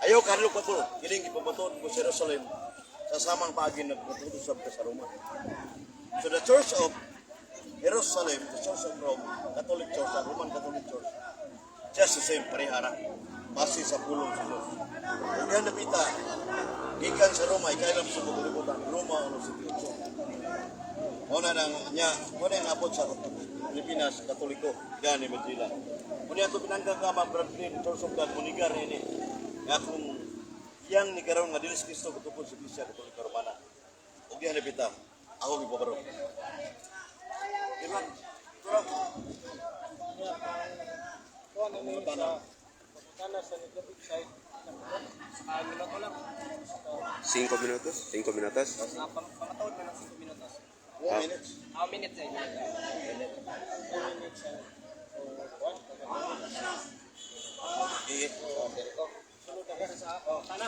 Ayaw kahadlok pa ko, kining gipamatuod mo sa Jerusalem sa samang paagi nagpatuod sa sa Roma. So the Church of Jerusalem, the Church of Rome, Catholic Church, the Roman Catholic Church, just the same, parehara. Base sa pulong sa Diyos. Ug yan napita, gikan sa Roma, ikailam sa kalibutan, Roma uno siyete otso. Muna nang niya, muna ang abot sa Pilipinas, Katoliko, gani Manila. Muna ato pinangga ka mga Brethren, Church of God, munigar ini. Nga kung iyang ni karon nga dili si Kristo kutukod sa Iglesia Katolika Romana. Ug diha napita, ako gipabaro. Ilan? Tura. Kuha na ni sa pangutana sa negative side. Minuto lang. 5 minutos? 5 minutos? Pamatuod na ng 5 minutos. 1 minutes. Ah, minutes eh. 2 minutes. One. Sige. Sunod na kasi sa oh, kana.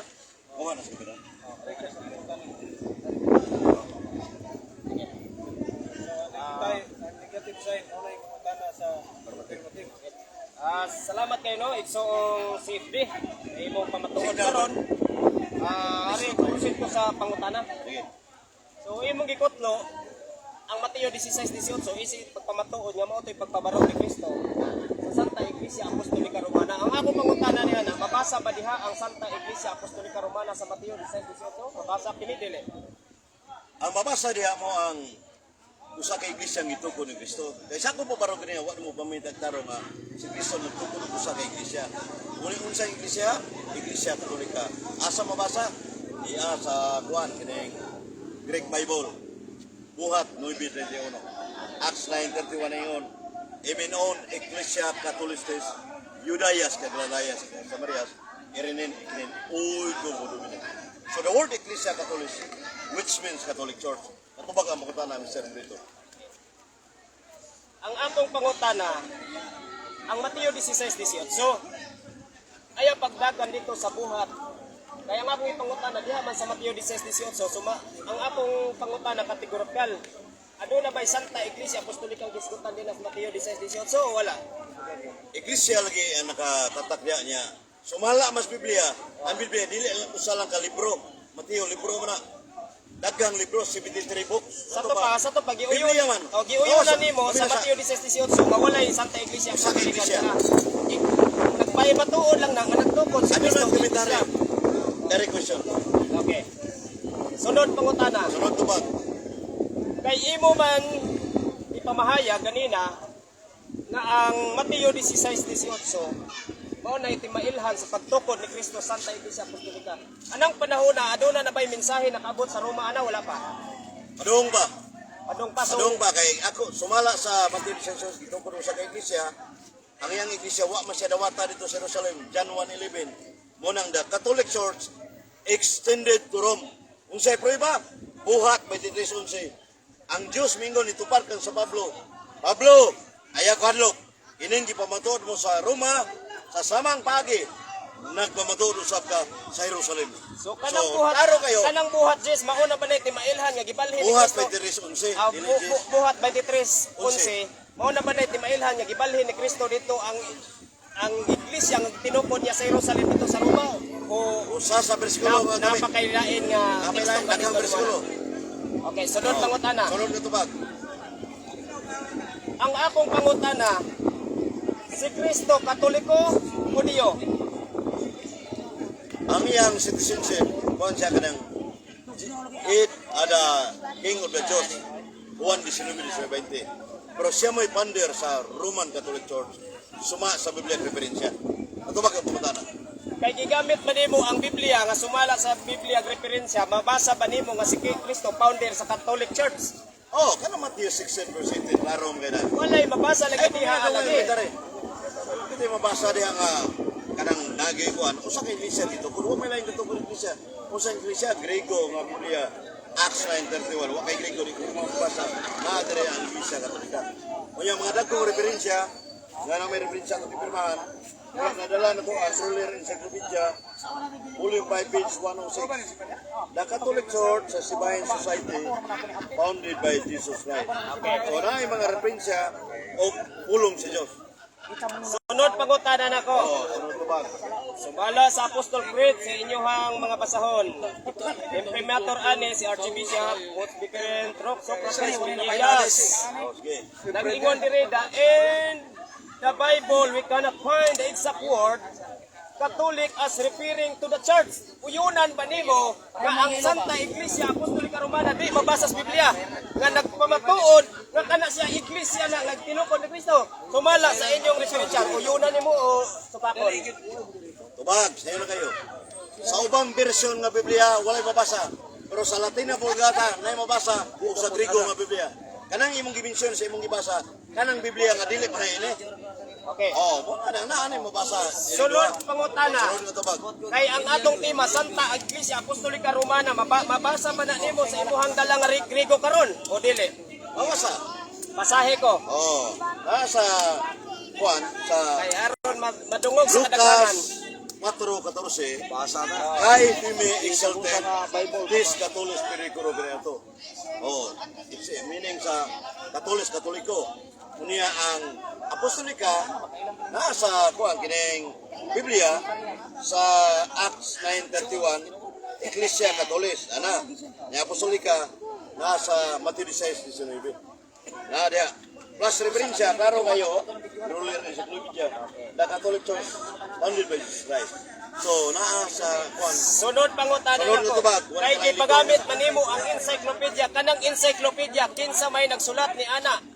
Kuha na sa pila. Oh, sa pangutana. Sige. So, ang negative side, una yung pangutana sa affirmative. Ah, salamat kayo no, igsoong CFD. Imong pamatuod karon. Ah, ari proceed ko sa pangutana. Sige. So imong gikutlo ang Mateo 16:18 isi pagpamatuod nga mao to'y pagpabarog ni Kristo sa Santa Iglesia Apostolika Romana. Ang akong pangutana niya na mabasa ba diha ang Santa Iglesia Apostolika Romana sa Mateo 16:18? Mabasa kini dili? Ang mabasa diha mo ang usa ka iglesia ang gitukod ni Kristo. Kay sa akong pabarog kaniya, wa mo pamitag taro nga si Kristo nagtukod og usa ka iglesia. Uni unsa ang iglesia? Iglesia Katolika. Asa mabasa? Iya sa kuan kining Greek Bible. Buhat 9:31. Acts 9:31 na yun. Iminon Ecclesia Catholistes Judaias kag Galileas kag Samarias irinin ikinin oigo domine. So the word Ecclesia Catholic, which means Catholic Church. Katubag ang pangutana, Mr. Brito. Ang akong pangutana, ang Mateo 16:18. Ayaw pagdagan dito sa Buhat. Kaya ang akong ipangutana diha man sa Mateo 16:18, suma ang akong pangutana kategorikal. Aduna ba'y Santa Iglesia Apostolika ang gisgutan din sa Mateo 16:18 o wala? Iglesia lagi ang nakatatak diya niya. Sumala mas Biblia. Ang Biblia dili lang usa lang ka libro. Mateo libro man na. Daghang libro, 73 books. Sa to pa giuyon. Biblia man. O giuyon Oo, na nimo sa sabi na Mateo 16:18 nga walay Santa Iglesia Usa ka Apostolika iglesia. diha. Nagpahimatuod lang na nga nagtukod si Ano Kristo lang sa komentaryo? iglesia. Direct question. Okay. Sunod pangutana. Sunod tubag. Kay imo man ipamahayag ganina nga ang Mateo 16:18 mao na itimailhan sa pagtukod ni Kristo Santa Iglesia Apostolika. Anang panahon na aduna na ba'y mensahe nakaabot sa Roma ana wala pa? Adung ba? Adong pa so, Adung ba kay ako sumala sa Mateo 16 gitukod sa ka iglesia. Ang iyang iglesia wa man siya dawata dito sa Jerusalem, John 1:11. Mo nang the Catholic Church extended to Rome. Unsay prueba? Buhat 23:11. Ang Dios mingon nitupar kan sa Pablo. "Pablo, ayaw kahadlok. Kining gipamatuod mo sa Roma sa samang pagi nagpamatuod usab ka sa Jerusalem." So kanang buhat klaro kayo. Kanang Buhat Jess mauna ba na itimailhan nga gibalhin ni Buhat Kristo? 23:11. Ah, Dili Jess. Buhat 23:11 mao na ba na itimailhan nga gibalhin ni Kristo dito ang iglesia nga tinukod niya sa Jerusalem dito sa Roma o Usa sa bersikulo na, nga gamit. napakailain nga Napakailain, teksto daghang kanito bersikulo. naman? Okay, sunod pangutana. Sunod na tubag. Ang akong pangutana, si Kristo Katoliko o Hudiyo? Ang iyang citizenship, kuhan siya kanang it ada King of the Jews, Juan 19:20. Pero siya mo'y founder sa Roman Catholic Church. Suma sa Biblia referensya. Ato ba kang pangutana? Kay gigamit man nimo ang Biblia nga sumala sa Biblia ang referensya, mabasa ba nimo nga si Kristo founder sa Catholic Church? Oh, kana Matthew 16 verse 18, klaro mo kay na. Walay mabasa lagi Ay, diha mga lagi. komentary. Hindi mabasa diha nga kanang nagay kuan. Usa ka iglesia dito, kun wa may laing katungkol iglesia. Usa ka iglesia Grego nga Biblia Acts 9:31. Wa kay Grego di ko mabasa. Naa dire ang Iglesia Katolika. Unya mga dagkong referensya nga nang may referensya ko gipirmahan. Nga nadala na to ang Soler Encyclopedia, volume 5, page 106. The Catholic Church sa Sibayan Society founded by Jesus Christ. So na mga referensya o pulong sa Diyos. Sunod pangutana nako. Oh, sunod tubag. Sumala sa Apostol Creed sa inyong mga basahon. Imprimatur ani si Archbishop Mutbiken Trok Socrates Villegas. Oh, sige. Nag-ingon diri the in the Bible we cannot find the exact word Catholic as referring to the church. Uyunan ba nimo nga ang Santa Iglesia Apostolika Romana di mabasa sa Biblia nga nagpamatuod nga kana siya iglesia na nagtinukod ni Kristo? Sumala sa inyong referensya, uyunan nimo o supakon? Tubag, sayo na kayo. Sa ubang bersyon nga Biblia, walay mabasa. Pero sa Latina Vulgata, nay mabasa o sa Griego nga Biblia. Kanang imong gimensyon sa imong gibasa, kanang Biblia nga dili pa ini. Okay. Oh, mo na na ani mabasa. Sunod pangutana. Sunod nga tubag. Kay ang atong tema Santa Iglesia Apostolika Romana, mabasa man na nimo sa imuhang dala nga Griego karon o dili? Mabasa. Basahe ko. Oh, nasa kuan sa Kay aron madungog sa kadaghanan. Lucas 4:14. Basa na. Ay fime exalted this Catholicos Pericoro Beato. Oh, it's a meaning sa Catholicos Katoliko. Unya ang apostolika nasa kuan kining Biblia sa Acts 9:31, Ecclesia Catholis ana ni apostolika nasa Matthew 16:19 na dia plus referensya klaro kayo ruler encyclopedia, the Catholic Church founded by Jesus Christ. So naa sa kuan. Sunod pangutana Sunod nako. na tubag. Wala Kay na gipagamit man nimo ang encyclopedia, kanang encyclopedia kinsa may nagsulat ni ana?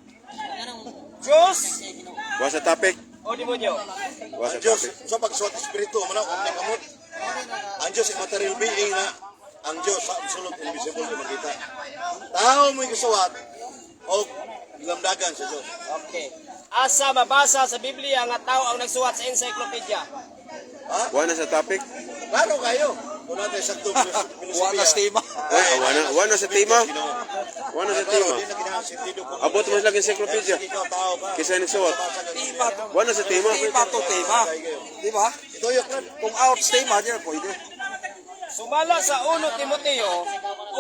Diyos Wa sa topic. o demonyo? Wa sa Ang Diyos topic. sa pagsuwat espiritu man ang kamot. Ang Diyos immaterial being na ang Diyos sa absolute invisible di makita. Tao mo gisuwat o lamdagan sa Diyos. Okay. Asa mabasa sa Biblia nga tao ang nagsuwat sa encyclopedia? Wa na sa topic. Klaro kayo. Kung natin sakto Wa na sa tema. Ay, wa na sa tema. Wa na sa tema. Di na kinahanglan sentido ko. Abot mo sila encyclopedia. Ikaw tao ka. Kaysa nagsuwat. Tema to. Wa na sa tema. Tema to tema. Di ba? Ituyok na. Kung out sa tema, di na pwede. Sumala sa 1 Timoteo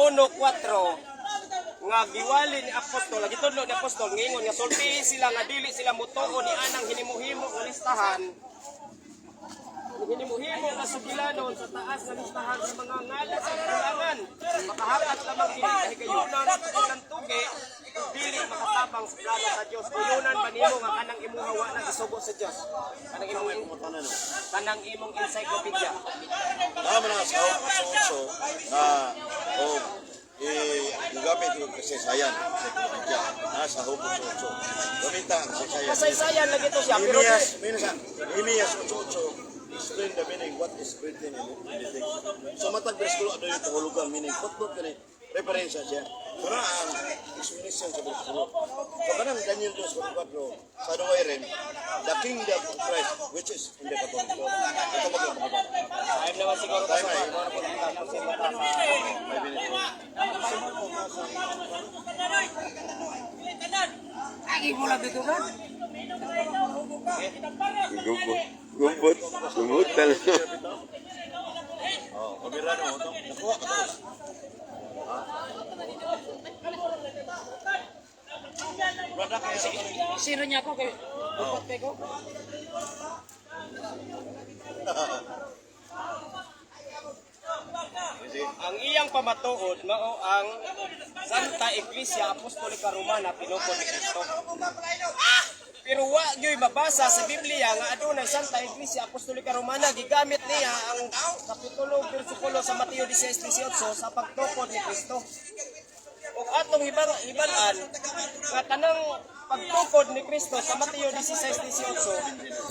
1:4 nga giwali ni apostol, gitudlo ni apostol ngingon nga sultihi sila nga dili sila mutuo ni anang hinimuhimo nga listahan, hinimuhimo nga sugilanon sa taas nga listahan sa mga ngalan sa kulangan, makahakat lamang kini kahigayunan sa ilang tugi ug dili makatabang sa plano sa Dios. Uyunan ba nimo nga kanang imuha wa na gisugo sa Dios, kanang imong encyclopedia? Tama na sa otso na o eh gamit yung kasaysayan sa encyclopedia. Nasa Hope 8:8. Gamita ang kasaysayan. Kasaysayan lagi to siya pero Nehemias, minsan, Nehemias 8:8 explain the meaning what is written in the text. So matag bersikulo ano yung kahulugan meaning footnote kani referensya siya. So na ang explanation sa bersikulo. So kanang Daniel 2:4 sa duway rin, the kingdom of Christ which is in the Catholic Church. Ito magpapakita. Time naman siguro Time na, iwan na po. 5 minutes. Gubot. Gubot. Gumutal. Oh, kamera na mo to. Nakuha ka to. Sino niya ako kay Upat kay ko. Ang iyang pamatuod mao ang Santa Iglesia Apostolika Romana pinukod ni Kristo. Pero wa gyoy mabasa sa Biblia nga adunay Santa Iglesia Apostolika Romana. Gigamit niya ang kapitulo bersikulo sa Mateo 16:18 sa pagtukod ni Kristo. Ug atong hibal-an nga kanang pagtukod ni Kristo sa Mateo 16:18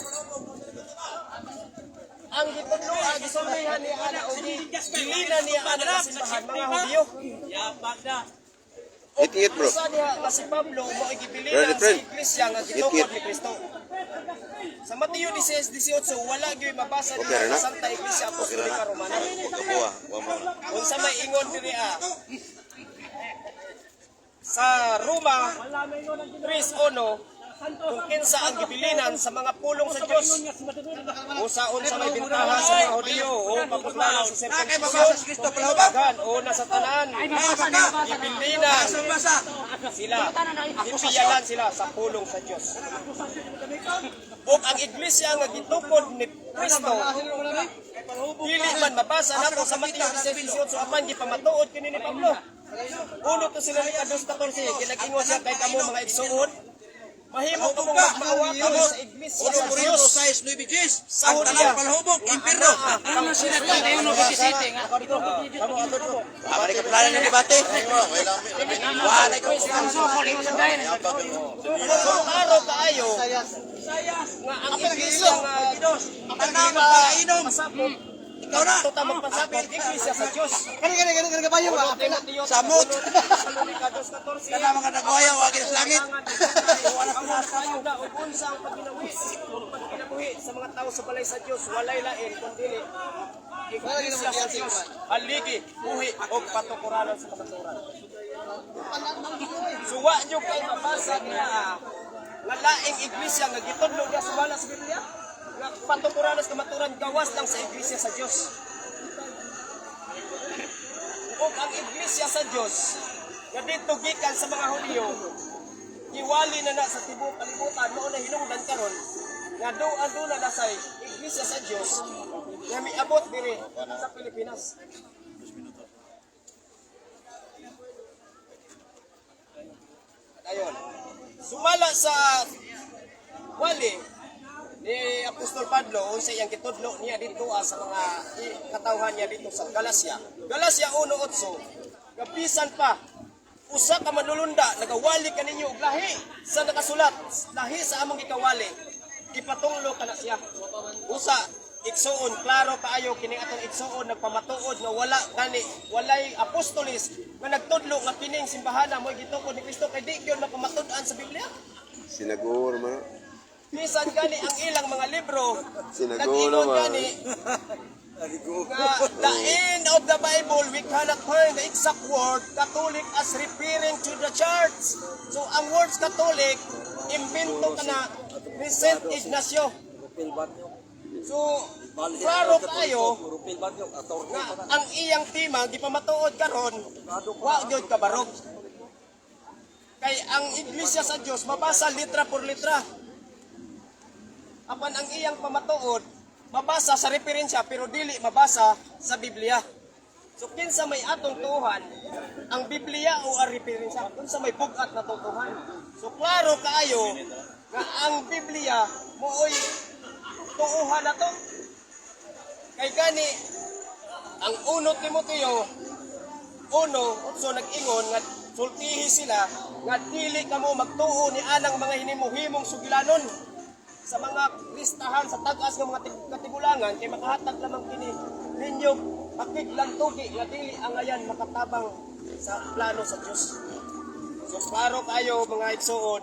ang gitudloan, gisulmihan ni ana o gilina niya ana sa simbahan mga Hudyo. Ngit-ngit, bro. Usa diha nga si Pablo mo gibilina Brother sa friend. iglesia nga gitukod Ngit-ngit. ni Kristo. Sa Mateo 16:18 wala gyud mabasa Okay diha ra na? sa Santa Iglesia Apostolika Romana. Pagkabuha, wa mo na. Unsa may ingon diri ah? Sa Roma 3:1. kung kinsa ang gibilinan sa mga pulong sa Dios. Usaon sa may bintaha sa mga Hudiyo o kapuslanan sa Nakay mabasa sirkumsisyon. si Kristo palahubog. Daghan o nasa tanan, gibilinan Asa mabasa? sila. Gipiyalan sila sa pulong sa Dios. Ug ang iglesia nga gitukod ni Kristo dili man mabasa nato sa Mateo 16:18, apan gipamatuod kini ni Pablo. Uno to sila ni 2:14, ginag-ingon siya kay kamo mga igsuon. Mahimo kamo magmaawa kamo sa iglesia Uno sa Corinto Dios. 6:9. Sa Ang Hudiya. tanang palahubog, impierno. Wala ka plano ng debate. Wala ka So klaro kaayo nga ang iglesia nga Tanang pagainom. pasakop Ikaw na. Ito tamang pasakop, iglesia sa Dios. Kani kani kani kani kabayo ba? Samot. Salmonika 2:14. Tanang mga nagwayaw, wagi sa langit. Ang tayo na ug unsa ang pagginawi ug pagkinabuhi sa mga tao sa balay sa Dios, walay lain kundi iglesia sa Dios, haligi, buhi ug patukuranan sa kamatuoran. Suwa nyo kay mabasa niya nga laing iglesia nga gitudlo niya sumala sa Biblia nga patukuranan sa kamatuoran gawas lang sa iglesia sa Dios. Ug ang iglesia sa Dios nga dito gikan sa mga Hudiyo, giwali na na sa tibuok kalibutan, mao na hinungdan karon nga doon na nasay iglesia sa Dios nga miabot diri sa Pilipinas. Ayon. Sumala sa wali ni Apostol Pablo unsa iyang gitudlo niya dito sa mga katawhan niya dito sa Galacia. Galacia 1:8. Kapisan pa usa ka manulunda nagawali kaninyo og lahi sa nakasulat, lahi sa among gikawali, ipatunglo kana siya. Usa igsuon, klaro kaayo kini atong igsuon nagpamatuod nga wala gani walay apostolis nga nagtudlo nga kining simbahana mo'y gitukod ni Kristo kay di gyud mapamatud-an sa Biblia. Sinaguro man. Bisan gani ang ilang mga libro, Sinagulo nag-ingon man. gani nga the end of the Bible, we cannot find the exact word Catholic as referring to the church. So ang words Catholic, imbento ka na ni Saint Ignacio. So, klaro kayo nga ang iyang tema gipamatuod karon wa gyud kabarog. Kay ang iglesia sa Dios mabasa litra por litra. Apan ang iyang pamatuod mabasa sa referensya pero dili mabasa sa Biblia. So kinsa may atong tuuhan, ang Biblia o ang referensya, kinsa may bugat na tutuhan. So klaro kaayo nga ang Biblia mooy tuuhan na to. Kay gani ang 1 Timoteo 1:8 nag-ingon nga sultihi sila nga dili kamo magtuo ni anang mga hinimuhimong sugilanon sa mga listahan sa tag-as ng mga katigulangan kay makahatag lamang kini ninyo pakiglantugi nga dili angayan makatabang sa plano sa Dios. So klaro kayo mga igsuon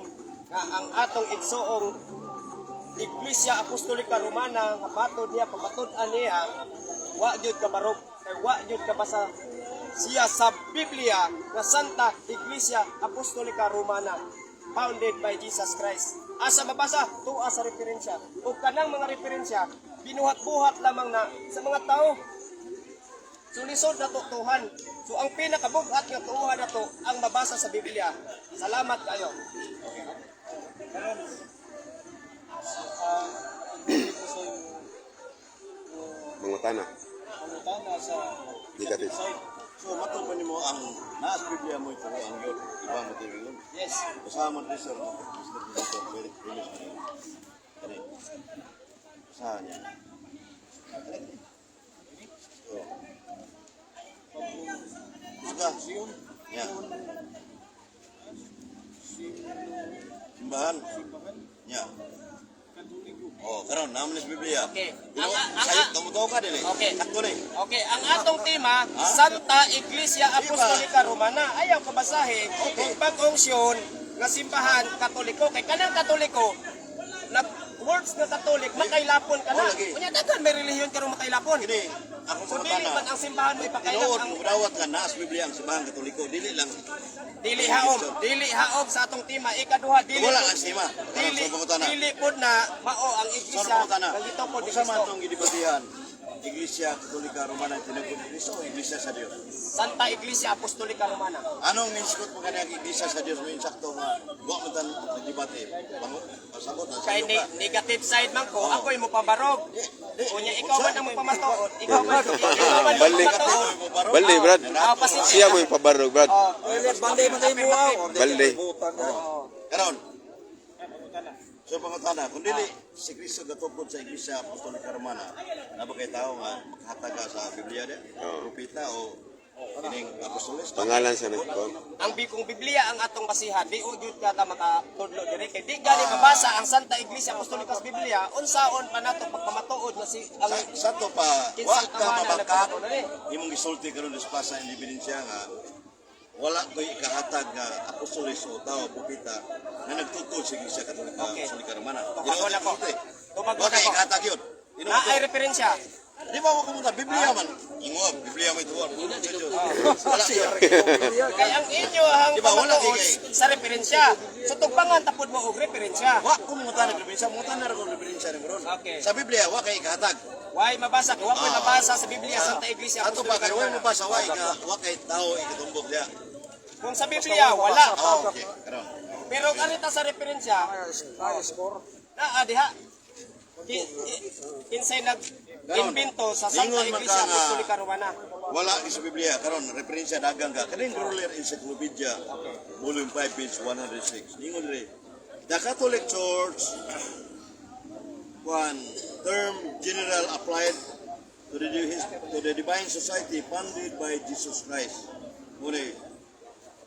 nga ang atong igsuong Iglesia Apostolika Romana nga matod niya pamatud-an niya wa gyud kabarog kay wa gyud kabasa siya sa Biblia nga Santa Iglesia Apostolika Romana founded by Jesus Christ. Asa mabasa? Tuwa sa referensya. O kanang mga referensya, binuhat-buhat lamang na sa mga tao. So lisod na tutuhan. So ang pinakabugat nga tuuhan na to ang mabasa sa Biblia. Salamat kayo. Mangutana. Pangutana sa Negative. side. So matod ba nimo ang naas Biblia mo ito ang yun, iba mo ito yun. Yes. Usaha mo diri sir, Mr. Dr. Very famous na yun. Kani. Usaha niya. So. Usaha. Ya. Simbahan. Ya. Oh, karon naman sa Biblia. Okay. Pero, Ang- sayop ka mo ka dili. Okay. Sakto ni. Okay, ang atong tema, Santa Iglesia Apostolica Romana. Ayaw ko basahin kung bagong siyon nga simbahan Katoliko. Kay kanang Katoliko, nag words nga Catholic makailapon ka na. Oh, lagi. Unya daghan may relihiyon karon makailapon. Kini, akong So dili pangutana. man ang simbahan mo ipakailap Tinuod, ang mudawat ka na sa Biblia ang simbahang Katoliko. Dili lang. Dili haom sa atong tema. Ikaduha, dili Wala pud- ang sima. Dili, Sa pangutana. dili pud na mao ang Sa iglesia pangutana. nga gitupod ni Unsa man Kristo. itong gidibatihan? Iglesia Katolika Romana tinukod ni Kristo o Iglesia sa Dios? Santa Iglesia Apostolika Romana. Anong minskot mo kanang Iglesia sa Dios mo insakto nga wa man tan nagdebate? Pango pasabot na sa Kay iyo ka. negative side man ko, Oo. ako'y mopabarog. Di, di. Unya ikaw man ang magpamatuod, ikaw man ang Balik. magpamatuod. Bali, Brad. Ah, pasensya. Siya mo yung pabarog, Brad. Bali man tayo buhaw. Bali. Karon. So pangutana, kung dili si Kristo gatukod sa Iglesia Apostolika Romana, na ba kay tao nga makahataga sa Biblia di? Propeta o kining apostoles? Pangalan sa nagkuhan. Ang bikong Biblia ang atong basihan, di ujud ka ta makatudlo diri kay di gani mabasa ang Santa Iglesia Apostolika sa Biblia, unsaon pa nato pagpamatuod nga si ang Sa to pa, wa Kinsang ka tawanan mabakak, nagpamatuod na eh. imong gisulti karon sa ebidensya nga wala ko'y ikahatag nga apostoles o tao propeta nga nagtukod sa Iglesia Katolika Apostolika Romana. Tubagon ako. Tubagon Wa kay ako. ikahatag yun. Tinuod Na ay ko. referensya. Di ba ako kumunta? Biblia man. Ingo, Biblia may tuwan. Wala yun. Kay ang inyo ang Di ba, wala pamatuod kay- sa referensya. So tugbangan tapod mo og referensya. Wa ko munta ng referensya, munta na ra ko referensya ni Ron. Okay. Sa Biblia wa kay ikahatag. Why mabasa? Wa ko'y mabasa sa Biblia Santa Iglesia Ato pa Apostolika kay wa Romana. mo basa wa ka wa kay tao ikatumbok diya. Kung sa Biblia wala. Ah, okay. Karon. Pero arita sa referensya, naa diha. Kinsay nag imbento sa Santa Ingon man Iglesia ka nga- Apostolika Romana. Wala sa Biblia karon referensya dagang ka. Kaning Ruler Encyclopedia volume 5 page 106. Ningon dire. The Catholic Church one term general applied to the divine society founded by Jesus Christ. Muna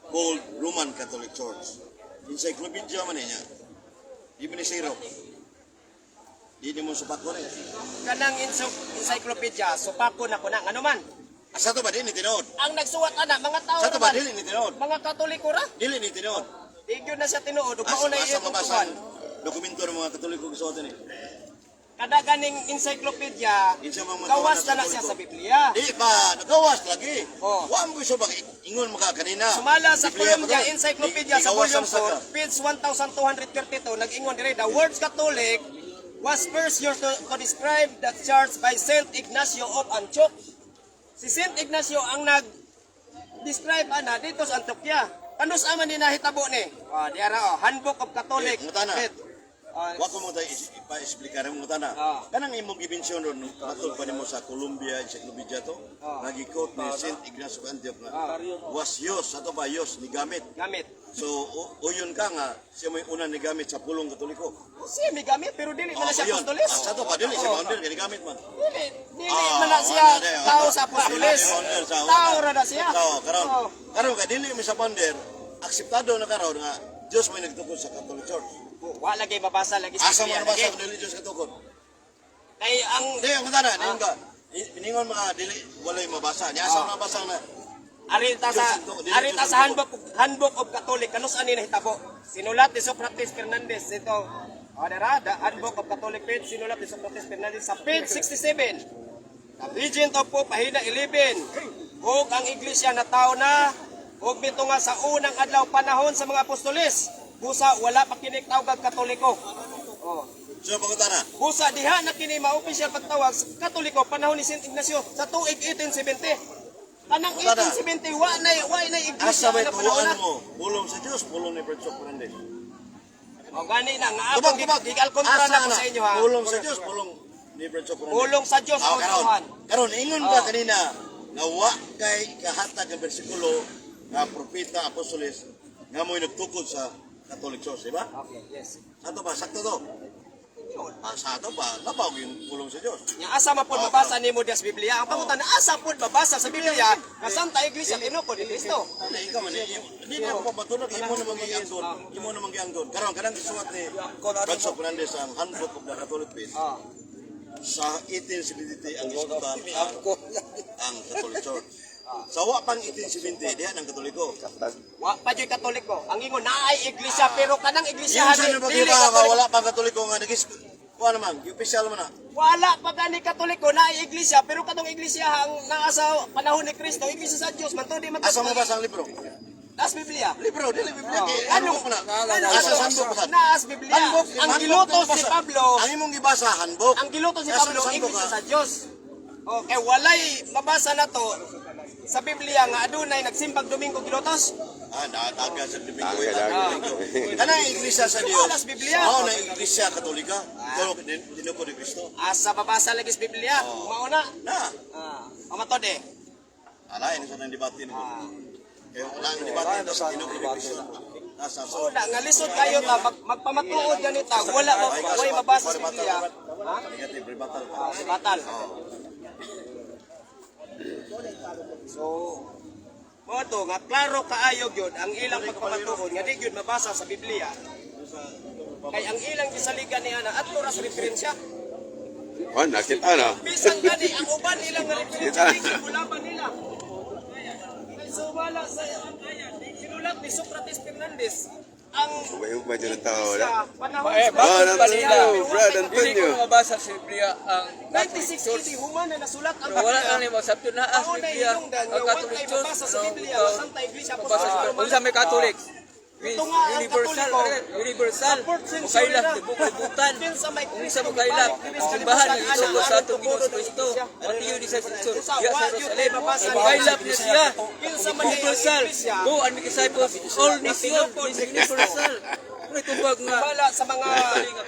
called Roman Catholic Church. Encyclopedia man niya. Di man ni zero. Di ni mo supako ni. Kanang encyclopedia, supako na ko na. Ngano man? Asa to ba di ni tinuod? Ang nagsuwat ana mga tao Sa to ba ra man. dili ni tinuod? Mga Katoliko ra. Dili ni tinuod. Di gyud na siya tinuod ug Asa, mao na asa iyong mabasa tuwan. ang dokumento ng mga Katoliko gisuot ni? Kada ganing encyclopedia, Kinsa mang mga gawas na tawo na na siya Katoliko? sa Biblia. Di ba nagawas lagi. Oh. Wa mo gusto ba ingon maka kanina. Sumala sa Biblia Columbia pa to. Encyclopedia Di- sa gigawasan volume sa ka. 4, page 1232, nag-ingon dire, the words Catholic was first used to describe the church by Saint Ignacio of Antioch. Si Saint Ignacio ang nag-describe ana dito sa Antioquia. Kanus ama ni nahitabo ni? Oh, diara oh, Handbook of Catholic. Eh, mutana. Faith. Oh, Wa ko mo tayo ipa-explicar mo tana. Ah. Kanang imong gibensyon ron matol pa nimo sa Columbia Encyclopedia to. Nagikot ni Saint Ignacio of Antioch nga was Yos ato ba Yos ni gamit. Gamit. So uyon ka nga siya may una ni gamit sa pulong Katoliko. Siya may gamit pero dili man na siya uyon. apostoles. Ah, sa to ba dili siya Oh. founder kay gamit man. Dili, dili Ah, man na siya wala na yun. tao sa apostoles. Dili founder sa Tao ra na siya. Tao karon. Oh. Karon kay dili mi sa founder, akseptado na karon nga Dios may nagtukod sa Catholic Church. Wa lagi mabasa lagi sa Asa Biblia man nabasa lagi. kung dili Dios katukod? Kay ang Hindi, ang tana, ningon ka. Ningon mga dili walay mabasa. Ni asa man mabasa na arita sa Handbook of Catholic kanus ani nahitabo. Sinulat ni Socrates Fernandez ito. O dara, the Handbook of Catholic Faith sinulat ni Socrates Fernandez sa page 67. The Regent of Pope pahina 11. Ug ang iglesia na tao na ug mito nga sa unang adlaw panahon sa mga apostoles. Busa wala pa kini tawag Katoliko. Oh. So pangutana, Busa diha na kini ma-official pagtawag sa Katoliko panahon ni Saint Ignacio sa tuig 1870. Kanang Wala na. 1870 wa na iglesia asa may na panahon tuwan na. mo? Pulong sa Dios, pulong ni Bert Fernandez. O gani na nga Tubag, ako tubag. gigal kontra Asa na ko sa inyo ha. Pulong sa Dios, pulong ni Bert Fernandez. Pulong sa Dios Ah, ang karon. tuhan. Karon ingon ka Oh. kanina nga wa kay kahatag ang bersikulo nga propeta apostoles nga mo'y nagtukod sa Catholic Church, di ba? Okay, yes. Ato ba sakto to? Ah, sa ato ba labaw yung pulong sa Dios. Nya asa man pod mabasa nimo diya sa Biblia? Ang pangutana asa pod mabasa sa Biblia nga Santa Iglesia tinukod ni Kristo. Dili ikaw man di na ako pabatulog imo na magianggon, imo na magianggon. Karon kanang gisuwat ni Franco Fernandez ang Handbook of the Catholic Faith sa 1873 ang gisgutan ang Catholic Church. Sa wa pang 1870 diha ng Katoliko. Wa pa jud Katoliko. Ang ingon naay iglesia pero kanang iglesia Yung sa dili nabagay ba nga Katoliko. wala pang Katoliko nga nagis Kuha naman, official man na. Wala pa gani Katoliko na iglesia, pero katong iglesia ang naa sa panahon ni Kristo, iglesia sa Dios man to, di man to. Asa mo ba ang libro? Nas Biblia. Libro, dili Biblia. Kay Ano? handbook man na. Ano? Asa sa handbook ba? Naas Biblia. Handbook, Ang handbook gilutos na ni ibasa. Pablo, Ang imong gibasa, handbook. ang gilutos ni Asa Pablo, sa handbook, iglesia ah? sa Dios. Okay, walay mabasa na to sa Biblia nga adunay nagsimbag Domingo gilutos. Ah, daga sa Domingo. Daga, daga. Kana iglesia sa Dios. Wala sa Biblia. Mao na iglesia Katolika. Pero tinuko ni Kristo. Asa babasa lagi sa Biblia, mao na. Na. Ah, amatod eh. Alain sa nang debate nito. Kaya wala ang debate nito sa tinuko ni Kristo. Nasa So, na nga lisod kayo ta magpamatuod ganita, wala ba way mabasa sa Biblia. Ha? Negative rebuttal. Ah, batal. So, mo to nga klaro kaayo gyud ang ilang pagpamatuod nga di gyud mabasa sa Biblia. Kay ang ilang gisaligan ni ana adto ra sa referensya. Oh, nakita na. Bisan gani ang uban nila nga referensya di gyud mulaban nila. Kay sumala sa sinulat ni Socrates Fernandez ang Ubay-ubay dyan ang tao, wala? panahon Eh, sa bakit Oh, pa nila? Antonio, Brad Dili Antonio. ko mabasa sa Biblia ang Catholic 96 Church. AD human na nasulat ang Pero wala Biblia. na nimo sabto na as Mao na Biblia hinungdan ang nga wa Catholic tay Church. mabasa sa Ano, Biblia uh, nga Santa Iglesia mabasa sa Apostolica Biblia. Unsa may Catholic? Means Ito nga ang universal, Katoliko. eh, universal. Sa fourth century Mukailat, na. tibok libutan. Kinsa may Unsa Kristo, mukailat, gibalik diri sa simbahan kalibutan, nga gisugo ana, sa atong ang Ginoong tubod ng Kristo. Iglesia. Mateo 16:18. Unsa, Diya wa sa gyud Jerusalem. tay mabasa niya. Mukailat na siya. Kinsa man ay ang Universal. Iglesia. Go and make disciples all nation. Means universal. Ano itubag nga? Bala sa mga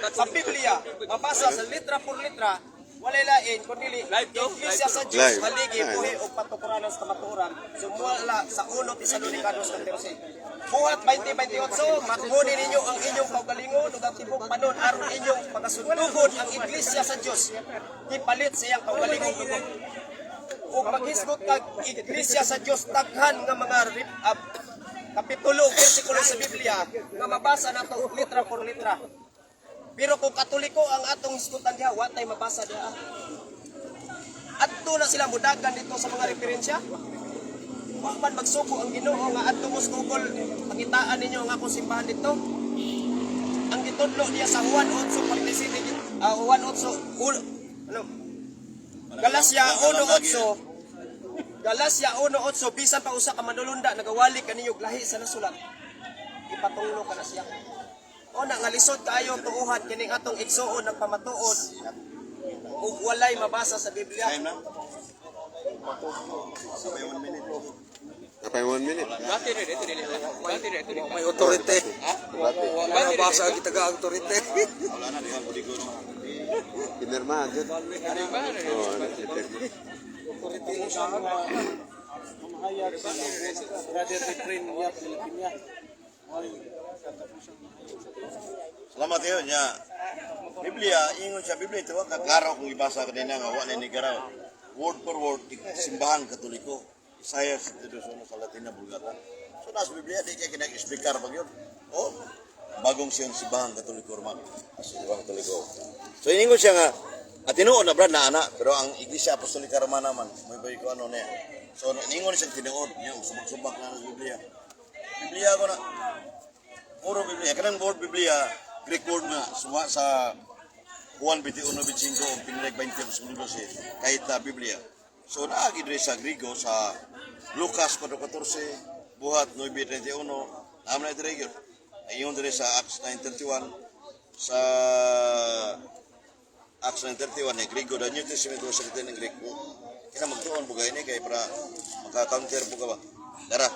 sa Biblia, mabasa sa litra por litra, walay lain kundi Live to? Iglesia sa Dios Live. haligi Live. buhi og patukuranan sa kamatuoran sumala sa 1 Tesalonica 2:14. Buhat 20:28, matmuni ninyo ang inyong kaugalingon ug ang tibok panon aron inyong pagasundugon ang Iglesia sa Dios. Gipalit sa iyang kaugalingong dugo. Ug maghisgot kag Iglesia sa Dios daghan nga mga kapitulo ug bersikulo sa Biblia nga mabasa nato litra por litra. Pero kung Katoliko ang atong hisgutan diha, wa tay mabasa diha. Adto na sila mudagan dito sa mga referensya. Wa man magsuko ang Ginoo nga adto mo sa Google, pakitaan ninyo ang akong simbahan dito. Ang gitudlo niya sa Juan 8:47, Juan 8 ano? Galacia 1:8. Galacia 1:8, bisan pa usa ka manulunda nagawali kaniyo lahi sa nasulat. Ipatunglo ka na siya. O na nga lisod kaayo tuuhan kining atong igsuon nagpamatuod ug walay mabasa sa Biblia. Time na. Sabay 1 minute. Napay 1 minute. Bati rin, ito dili. Bati rin, ito dili. May authority. Wala na basa kita ka authority. Wala na diha ko no. Pinirmahan dyan. Oo, ano, pinirma. Mahayag si Brother Efrain Yap Pilipina. Salamat yun niya. Biblia, ingon siya Biblia ito ka klaro kung ibasa kanina nga wa na ni garaw. Word for word simbahan Katoliko. Isaiah 62 sa Latina Vulgata. So nasa Biblia di kay kinag-explicar pag yun. Oh, bagong siyang simbahan Katoliko Romano. Simbahan Katoliko. So ingon siya nga at tinuod na brad na ana pero ang Iglesia Apostolika Romana man may bay ko ano niya. So ningon siya tinuod niya subak-subak na sa Biblia. Biblia ko na puro Biblia. Kanang word Biblia, Greek word nga, suwa sa Juan 21:25 o Pinirek 20:12, kahit na Biblia. So naagi diri sa Grigo sa Lucas 4:14, Buhat 9:31, naam na diri gyud. Ayon diri sa Acts 9:31 sa Acts 9:31 eh, Grigo, the New Testament was written in Greek. Kina magtuon po kayo ni kay para maka-counter po ka ba. Dara.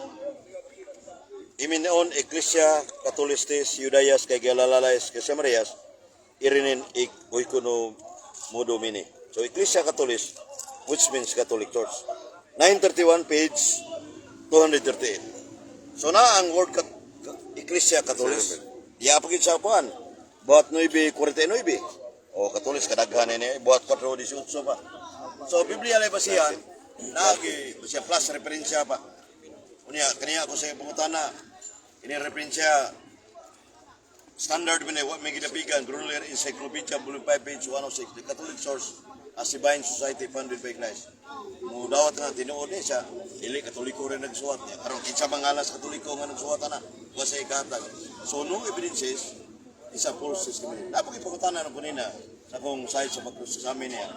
Iminoon Ecclesia Catholistes Judaias kay Galalais kay Samarias irinin ik oikono modo mini. So Ecclesia Catholis, which means Catholic Church. 931 page 238. So na ang word Ecclesia Catholis. Diya pa gid sa kuan. Buhat 9:49. O Catholis kadaghan ini buhat 4:18 pa. So Biblia lay basihan naagi siya plus referensya pa. Unya kaniya ako sa pangutana ini referensya standard man eh, what may ginapigan Gruner Encyclopedia Volume 5 page 106, the Catholic Source as Divine Society founded by Christ. Mo dawat nga tinuod ni siya dili Katoliko rin nagsuwat niya karon kinsa mangalas Katoliko nga nagsuwat ana wa sa ikahatag. So no evidences. Isa false testimony. Dapat ipangutana ko nina sa akong side sa pag sa amin niya.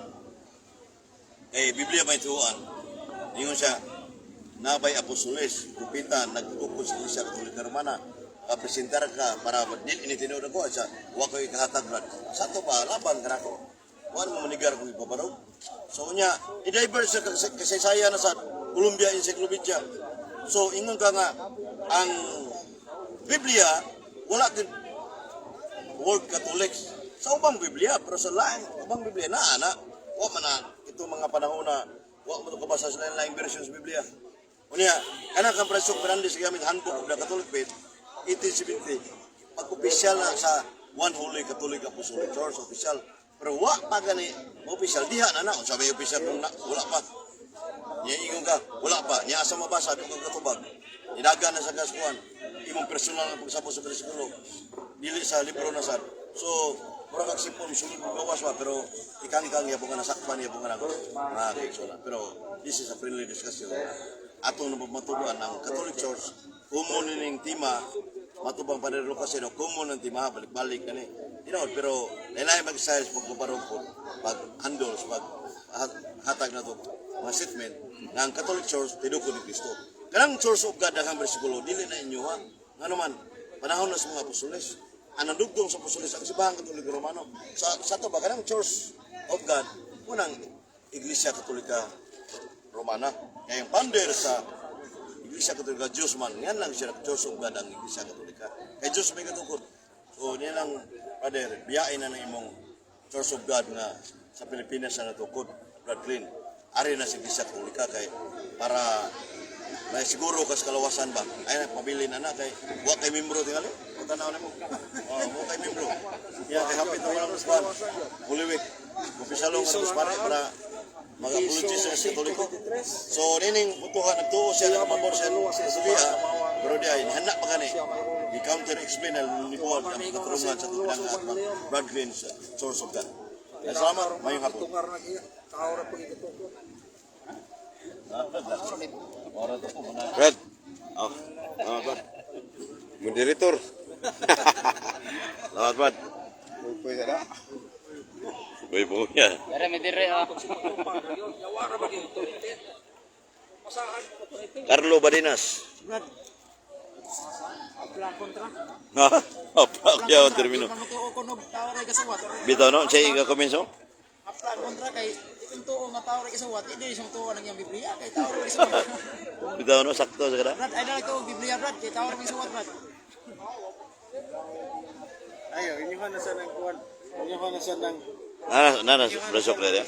Eh, Biblia may tuan. Ingon siya, nabay apostoles, propeta, nagtukod sa Iglesia Katolika Romana, kapresentar ka para dili ini tinuod ako sa wa ko ikahatag, Brad. Sa to pa laban ka nako. Wa mo manigar kung ipabarog. So unya, i-divert sa kasaysayan na sa Columbia Encyclopedia. So ingon ka nga ang Biblia wala gid word Catholics sa ubang Biblia, pero sa lain ubang Biblia na ana wa man na ito mga panahon na wa mo to kabasa sa lain version sa Biblia. Unya kana kang Francisco Fernandez gamit Handbook of the Catholic Faith 1870, pag-opisyal na sa One Holy Catholic Apostolic Church official, pero wa pa gani official diha na na unsa may official kung na, wala pa. Niya ingon ka, wala pa. Niya asa mabasa, di ko katubag. Nidaga na sa kaskuan. Imong personal nga pagsabot sa bersikulo. Dili sa libro na sad. So, mura kag sipon sulod mo gawas ba, pero ikangkang ya nga nasakpan ya nga mga kaigsoon. Pero this is a friendly discussion. Atong napamatubuan ang Catholic Church common ning tema matubang Padre Lucas no common ang tema balik-balik kani. Pero lain mag-style pagpaparong po, pag handle, pag hatag na to mga statement nga ang Catholic Church tinukod ni Kristo. Kanang Church of God ang bersikulo dili na inyo ha. Ngano man panahon na sa mga apostoles. Ang nandugtong sa apostoles ang Simbahang Katoliko Romano. Sa to ba kanang Church of God unang Iglesia Katolika Romana. Kaya yung founder sa Iglesia Katolika Diyos man, yan lang siya Church of God ang Iglesia Katolika. Kay Diyos may katukod. So niya lang, brother, biyain na ng imong Church of God nga sa Pilipinas na natukod, Brad Clean. Ari na sa Iglesia Katolika kay para may siguro kas kalawasan ba. Ay na pabilin na na kay wa kay membro tingali. O tanaw nimo. Oh, wa kay membro. Ya kay hapit na walang kuan. Holy Week. Opisyalo nga tapos pare para mag-apology sa Katoliko. So nining butuhan nagtuo siya na pabor siya sa Sophia, pero di ay handa pa gani. I-counter explain na ni Paul ang katarungan sa tubig at Brad Green sa Source of God. Kaya salamat, mayong hapon. Tungar na iya. Tao ra pag ituko. Brad. Oh. Oh, Brad. Moderator. Salamat, Brad. Pwede na. Uy, buya. Carlo Badinas. Brad. Apla kontra. Ha? Apa kaya ang termino? Manutuo ko nog tao ra kasuwat. Bitaw no, siya ika-commenso? Apla kontra kay itong tuo nga tao ra kasuwat, hindi siya tuo ng iyang Biblia kay tao ra kasuwat. Bitaw no, sakto sa kada. Brad, ay na ito Biblia, Brad, kay tao ra kasuwat, Brad. Ayo, inyo na sa nang kuan. Inyo na sa nang Nana, nana, rasok na.